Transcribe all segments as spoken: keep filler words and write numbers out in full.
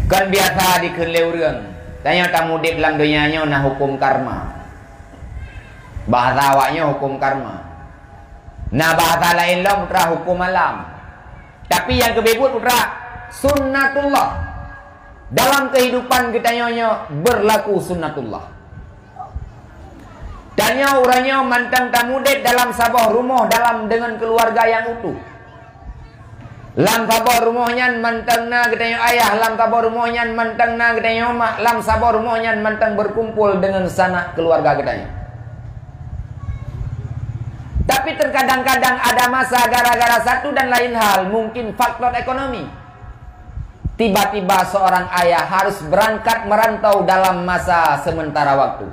Kon biasa dikheun lé ureuëng, tanyoe tamudeb lam donya nyoe na huköm karma. Bahasa awaknyoe huköm karma. Na bahasa laén lom putra huköm alam. Tapi nyang keubeubeuet putra sunnatullah. Dalam kehidupan geutanyoe nyoe berlaku sunnatullah. Tanyoe uroe nyoe mantong tamudeb dalam saboh rumoh dalam deungon keuluwarga nyang utuh. Lam saboh rumoh nyan mantong na geutanyoe ayah, lam saboh rumoh nyan mantong na geutanyoe mak, lam saboh rumoh nyan mantong berkumpul deungon sanak keuluwarga geutanyoe. Tapi terkadang-kadang ada masa gara-gara satu dan lain hal, mungkin faktor ekonomi. Tiba-tiba seorang ayah harus berangkat merantau dalam masa sementara waktu.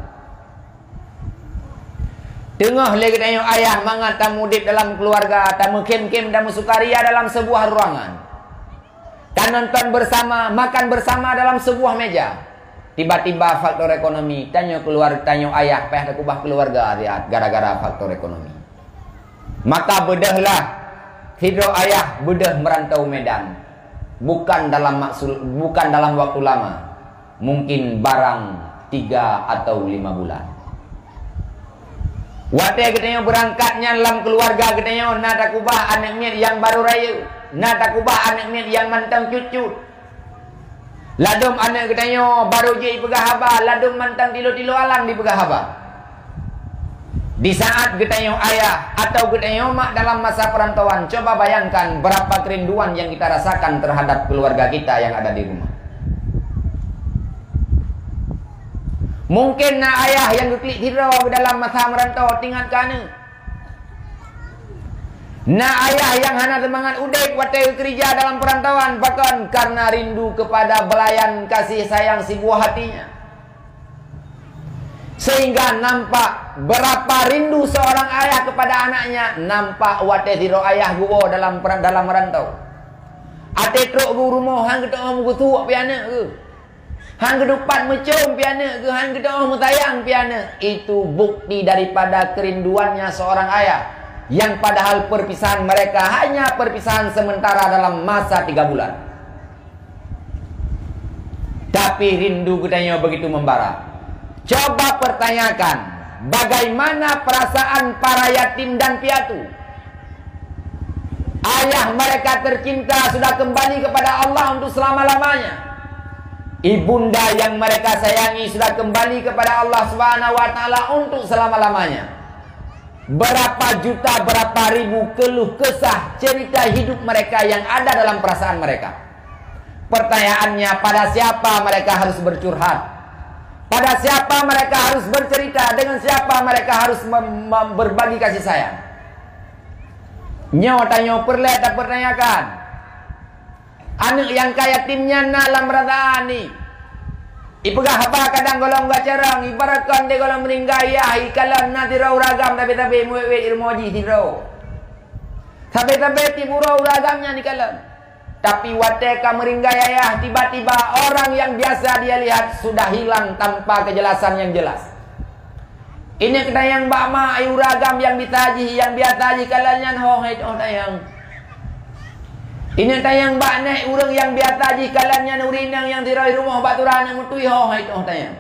Teungoh lé geutanyoe ayah mangat tamudeb dalam keuluwarga, tameukhém-khém, tameusukaria dalam sebuah ruangan. Tanonton bersama, makan bersama dalam sebuah meja. Tiba-tiba faktor ekonomi, tanyoe keuluwar-, tanyoe ayah payah takubah keuluwarga siat gara-gara faktor ekonomi. Maka beudôhlah, sidroe ayah beudôh merantau Medan. Bukan dalam maksul-, bukan dalam waktu lama. Mungkin barang tiga atau lima bulan. Watée geutanyoe beurangkat nyan lam keuluwarga geutanyoe na takubah aneuëk miet nyang barô rayeuk, na takubah aneuëk miet nyang mantong cut-cut. Ladôm aneuëk geutanyoe barô jeuet jipeugah haba, ladôm mantong tilo-tilo alang jipeugah haba. Di saat geutanyoe ayah atau geutanyoe mak dalam masa perantauan, coba bayangkan berapa kerinduan yang kita rasakan terhadap keluarga kita yang ada di rumah. Mungkin na ayah nyang geuklik sidroe dalam masa merantau teuingat keu aneuëk. Na ayah nyang hana seumangat udeb watée geukeurija dalam perantauan, pakon? Karena rindu kepada belayan kasih sayang si buah hatinya. Sehingga nampak berapa rindu seorang ayah kepada anaknya, nampak watée sidroe ayah geuwoe dalam peran-, dalam rantau. Até trok geurumoh, han geuteuoh meugeusuek pih aneuëk geuh. Han geudupat meucom pih aneuëk geuh, han geuteuoh meusayang pih aneuëk. Itu bukti daripada kerinduannya seorang ayah, yang padahal perpisahan mereka hanya perpisahan sementara dalam masa tiga bulan. Tapi rindu geutanyoe begitu membara. Coba pertanyakan, bagaimana perasaan para yatim dan piatu? Ayah mereka tercinta sudah kembali kepada Allah untuk selama-lamanya. Ibunda yang mereka sayangi sudah kembali kepada Allah Subhanahu wa Taala untuk selama-lamanya. Berapa juta, berapa ribu keluh kesah cerita hidup mereka yang ada dalam perasaan mereka. Pertanyaannya, pada siapa mereka harus bercurhat? Pada siapa mereka harus bercerita? Dengan siapa mereka harus mem-, mem-, berbagi kasih sayang? Nyoe tanyoe peureulée tapertanyakan. Aneuëk nyang ka yatim nyan na lam peurasaan ni. Ipeugah haba kadang gohlom geucarông, ibarat kon lé gohlom meuninggai yah, ikalon na sidroe ureuëng agam sabe-sabe meuwét-wét i rumoh jih sidroe. Sabe-sabe tiep uroe ureuëng agam nyan ikalon. Tapi watée ka meuninggai ayah, tiba-tiba orang yang biasa dia lihat sudah hilang tanpa kejelasan yang jelas. Ineuëk tanyong bak mak, ureuëng agam nyang biasa jih, nyang biasa jih kalon nyan ho hai toh tanyong. Ineuëk tanyong bak nék, ureuëng nyang biasa jih kalon nyan ureuëng inong nyang sidroe rumoh bak tura aneuëk meutui ho hai toh tanyong.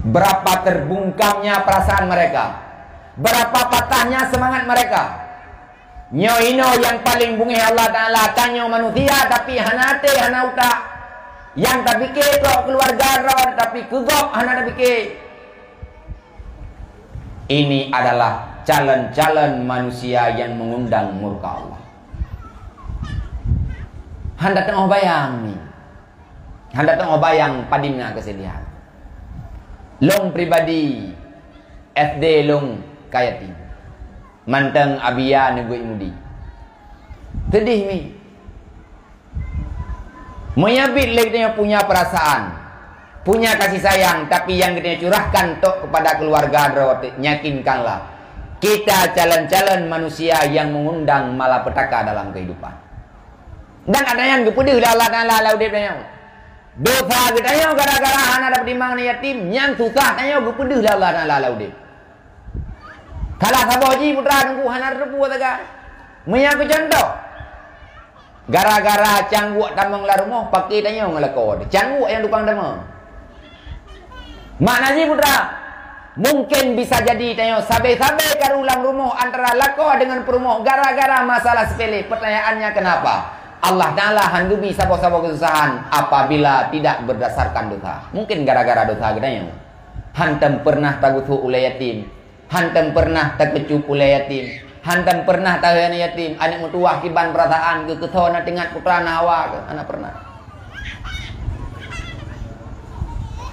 Berapa terbungkamnya perasaan mereka, berapa patahnya semangat mereka. Nyoe inoe nyang paleng beungéh Allah Taala, tanyoe manusia tapi hana até, hana utak. Nyang tapike keu keuluwarga droe, tapi keu gob hana tapike. Ini adalah calon-calon manusia yang mengundang murka Allah. Hana teungoh bayang ni. Hana teungoh bayang padum na keusedihan. Lôn pribadi, S D lôn ka yatim. Mantong Abia Negeri Mudi. Sedih mi. Meunyo biet lé geutanyoe punya perasaan, punya kasih sayang, tapi nyang geutanyoe curahkan tok kepada keluarga droe, yakinkanlah, kita calon-calon manusia yang mengundang malapetaka dalam kehidupan. Dan ada nyang geupeudeuh lé Allah Taala lam udeb tanyoe. Dosa geutanyoe gara-gara hana dapeutimang aneuk yatim, nyan susah tanyoe geupeudeuh lé Allah Taala lam udeb. Salah saboh jih putra teungku hana teupeu sagai. Meunyo keu contoh, Gara-gara cangguek tamong lam rumoh, pakè tanyoe ngon lakoe. Cangguek nyang tukang tamong. Makna jih, putra, mungkin bisa jadi tanyoe sabe-sabe karu lam rumoh antara lakoe dengan peurumoh gara-gara masalah sepele. Pertanyaannya, kenapa? Allah Ta'ala han geubi saboh-saboh keususahan apabila tidak berdasarkan dosa. Mungkin gara-gara dosa geutanyoe. Hantom pernah tagusok ulèe yatim. Hantom pernah takeucup ulèe yatim. Hantom pernah taheun yatim. Aneuk meutuwah kiban peurasaan keu, keu soe na teuingat, putra na hawa keu. Hana pernah.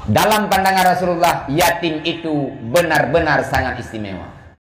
Dalam pandangan Rasulullah, yatim itu benar-benar sangat istimewa.